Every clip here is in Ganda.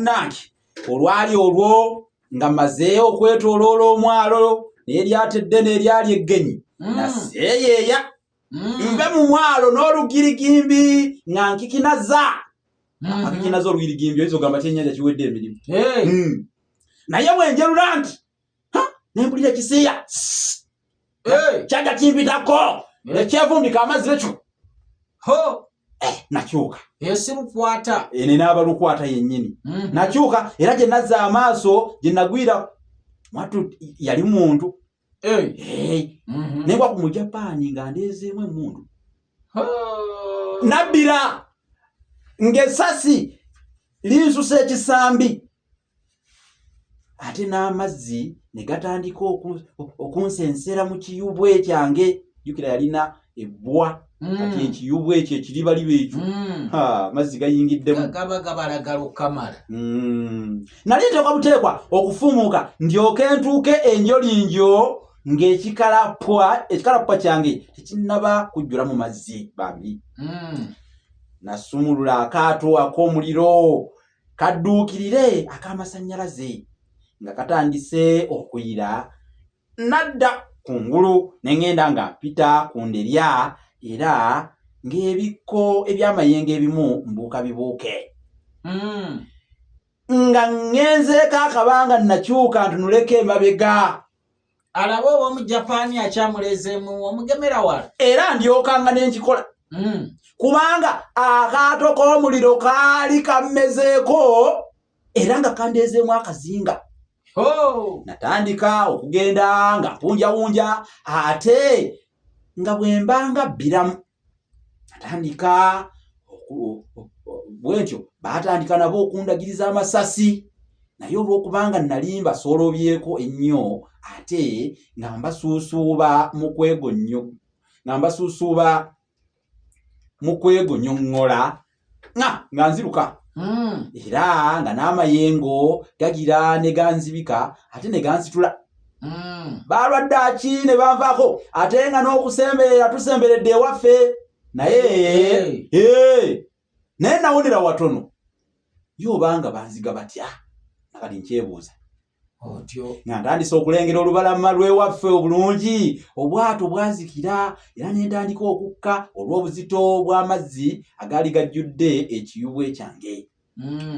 Munnange, olwali olwo nga mmazeeyo okwetooloola omwalo n'eryato eddene eryali eggenyi, naseeyeeya nve mu mwalo n'olugirigimbi nga nkikinaza. Akikinaza olugirigimbi, oyinza ogamba kyennyanja kiwedde emirimu. Naye bwenjerula nti nempulira ekisiiya kyajja kimpitako nekyevumbika amazzi ekyo. Nakyuka. Esi lukwata. Ene naaba lukwata yennyini. Nakyuka era gye nazza amaaso gye nagwira mwattu yali muntu. Nengwa ku Mujapaani nga ndeezeemu emmundu. Nabbira ng'essasi linsusa ekisambi, ate n'amazzi ne gatandika okunsensera mu kiyubwe kyange. Jjukira yalina ebbwa. Kati ekiyubwe ekyo ekiribaliba ekyo, amazzi gayingiddemu. Gaba gabalagala okukamala. Nali nteekwa buteekwa okufumuuka ndyoke ntuuke enjolinjo ng'ekikalapwa ekikalapwa kyange tekinnaba kujjula mu mazzi bambi. Nasumulula akaato ak'omuliro kadduukirire ak'amasannyalaze nga katandise okuyira. Nadda ku ngulu ne ŋŋenda nga mpita ku nderya era ng'ebikko eby'amayengo ebimu mbuuka bibuuke. Nga ŋŋenzeeko akabanga, nakyuka ntunuleko emabega. Alabe oba Omujapaani akyamulezeemu omugemera wala. Era ndyokanga ne nkikola, kubanga akaato k'omuliro kaali kammezeeko era nga kandeezeemu akazinga. Natandika okugenda nga mpunjawunja, ate nga bwe mbanga bbiramu natandika bwentyo. Baatandika nabo okundagiriza amasasi, naye olw'okubanga nali mbasoolobyeko ennyo ate nga mbasuusuuba mu kwegonyo nga mbasuusuuba mu kwegonyongola nga nziruka, era nga n'amayengo gagira ne ganzibika ate ne gansitula. Balwadde aki ne banvaako, ate nga n'okusemberera tusemberedde ewaffe. Naye naye nawonera watono. Ye obanga banziga batya? Nakati nkyebuuza. Otyo. Nga ntandise okulengera olubalama lw'ewaffe obulungi, obwato bwazikira era ne ntandika okukka olw'obuzito bw'amazzi agaali gajjudde ekiyubwe kyange.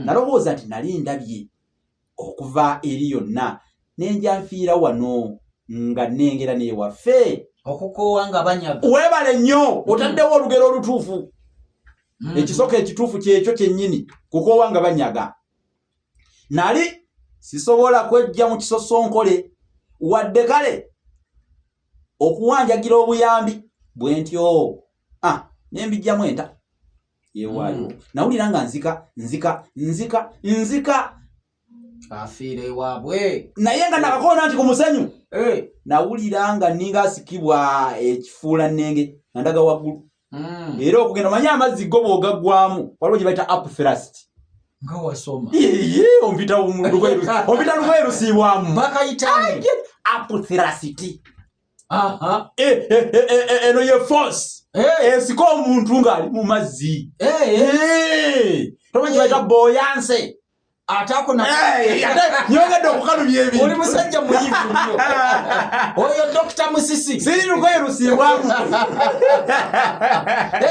Nalowooza nti nali ndabye okuva eri yonna ne nja nfiira wano nga nnengera n'ewaffe. Okukoowa nga banyaga. Weebale nnyo, otaddewo olugero olutuufu. Ekisoko ekituufu kyekyo kyennyini, kukoowa nga banyaga. Nali sisobola kwejja mu kisosonkole wadde kale okuwanjagira obuyambi bwe ntyo. Ne mbijjamu enta yeewaayo. Nawulira nga nzika, nzika, nzika, nzika. Afiira ewaabwe. Naye nga nakakoona nti ku musenyu. Nawulira nga nninga asikibwa ekifuula nnenge nga ndaga waggulu. Era okugenda omanyi amazzi go bw'ogaggwamu waliwo gye bayita upthrust. Nga wasoma. Yeye, ompita ompita lugoye lusiibwamu. Bakayitani? Upthrust. Eno ye force esika omuntu ng'ali mu mazzi. Tomanyi kye bayita buoyancy? Ate ako na nyongedde okukalubya ebintu. Oli musajja muyivu nnyo oyo Dr. Musisi. Siri lugoye lusiibwamu.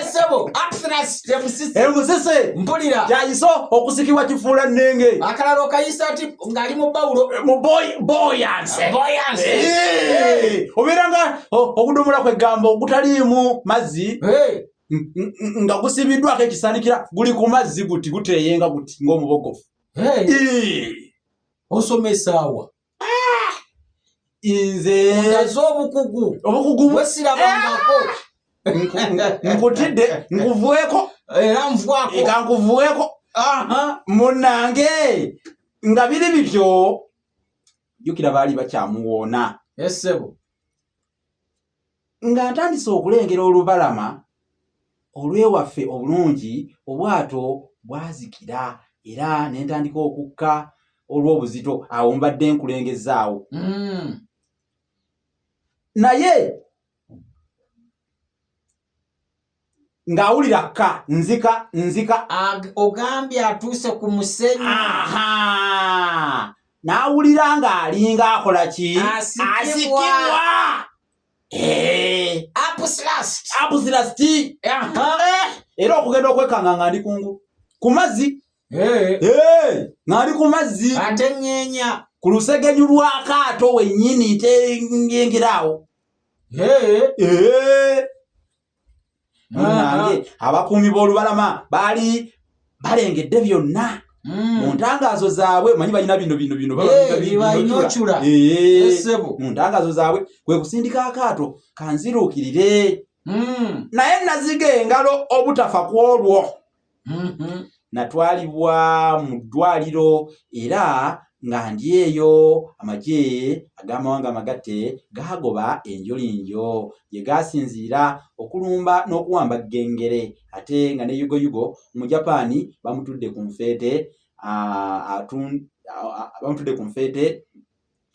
Esebo upthrust emusisi. Emusisi. Mpulira. Kyayise okusikibwa kifuula nnenge. Akalala okayisa ati ng'ali mu bawulo. Mu buoyancy. Buoyancy. Obeera nga okudomola kwegamba ogutaliimu mazzi nga gusibiddwako ekisaanikira, guli ku mazzi guti guteeyenga guti ng'omubogofu. Osoma esaawa. Nze Ondaze obukugu. Obukugu. Bwesirabangako. Nkutidde nkuvueko. Era nvwako. Eka nkuvueko. Munnange, nga biri bityo, jjukira baali bakyamuwoona. Esebo. Nga ntandise okulengera olubalama olw'ewaffe obulungi, obwato bwazikira era ne ntandika okukka olw'obuzito. Awo mbadde nkulengezaawo. Naye Ng'awulira kka nzika nzika. Ogambye atuuse ku musenyu. Aha, n'awulira ng'alinga akola ki? Asikibwa. Asikibwa. Upthrust. Upthrust. Era okugenda okwekanga nga ndi kungulu ku mazzi. Nga ndi ku mazzi. Ate nyeenya. Ku lusegenyu lw'akaato wennyini tengengerawo. Munnange, abakuumi b'olubalama baali balengedde byonna. Mu ntangaazo zaabwe, manyi balina bino bino bino, baba bino biba bino inocula. Essebo. Mu ntangaazo zaabwe kwe kusindika akaato kanziruukirire. Naye naziga engalo obutafa ku olwo. Natwalibwa mu ddwaliro era nga ndi eyo amagye ag'amawanga amagatte gaagoba enjolinjo gye gaasinziira okulumba n'okuwamba Gengere, ate nga ne Yugoyugo mu Japaani bamutudde ku nfeete, bamutudde ku nfeete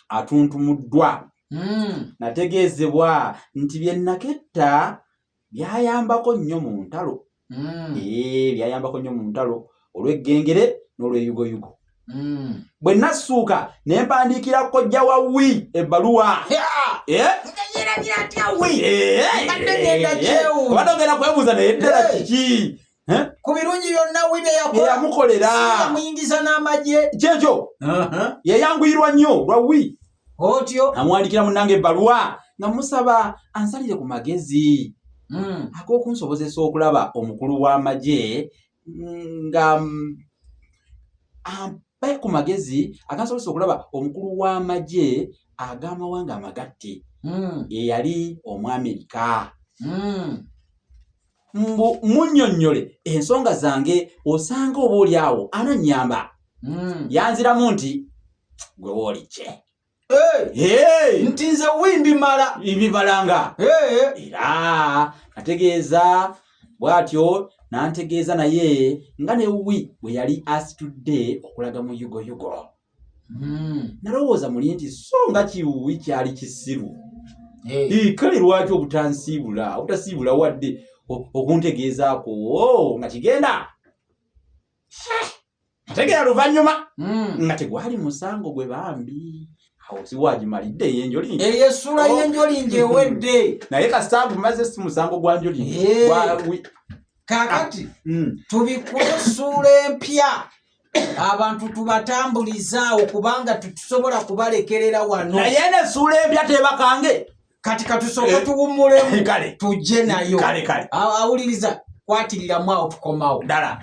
atuntumuddwa. Nategeezebwa nti bye naketta byayambako nnyo mu ntalo. Byayambako nnyo mu ntalo olw'eggengere n'olw'eyugoyugo. Bwe nassuuka ne mpandiikira kojja wa Wi ebbaluwa. Nga yeerabira atya Wi? Mbadde ngenda kyewuunya. Obadde ogenda kwebuuza naye ddala kiki? Ku birungi byonna Wi bye yakola. Bye yamukolera. Si yamuyingiza n'amagye. Kyekyo. Yeyanguyirwa nnyo lwa Wi. Otyo. Amuwandiikira munnange ebbaluwa nga musaba ansalire ku magezi. Ag'okunsobozesa okulaba omukulu w'amagye nga ampe ku magezi agansobozesa okulaba omukulu w'amagye ag'amawanga amagatte. Eyali Omwamerika. Mbu munnyonnyole ensonga zange osanga oba oli awo anannyamba. Yanziramu nti gwe wooli kye. Hey! Nti nze wi mbimala. Mbimalanga. Era nategeeza bw'atyo n'antegeeza naye nga ne wi bwe yali asitudde okulaga mu yugoyugo. Nalowooza muli nti so nga kiwuwi kyali kisiru. Kale lwaki obutasiibula wadde okuntegeezaako nga kigenda? Ntegeera luvannyuma nga tegwali musango gwe bambi. Awo si waagimalidde ey'enjolingi. Eyo essuula y'enjolingi ewedde. Naye kasita agumaze si musango gwa njolingi. Kaakati, tubikule essuula empya. Abantu tubatambulizaawo kubanga tetusobola kubalekerera wano. Naye n'essuula empya tebakange. Kati katusooke tuwummulemu. Kale. Tujje nayo. Kale, kale. Awuliriza, kwatiriramu awo tukomawo. Ddala.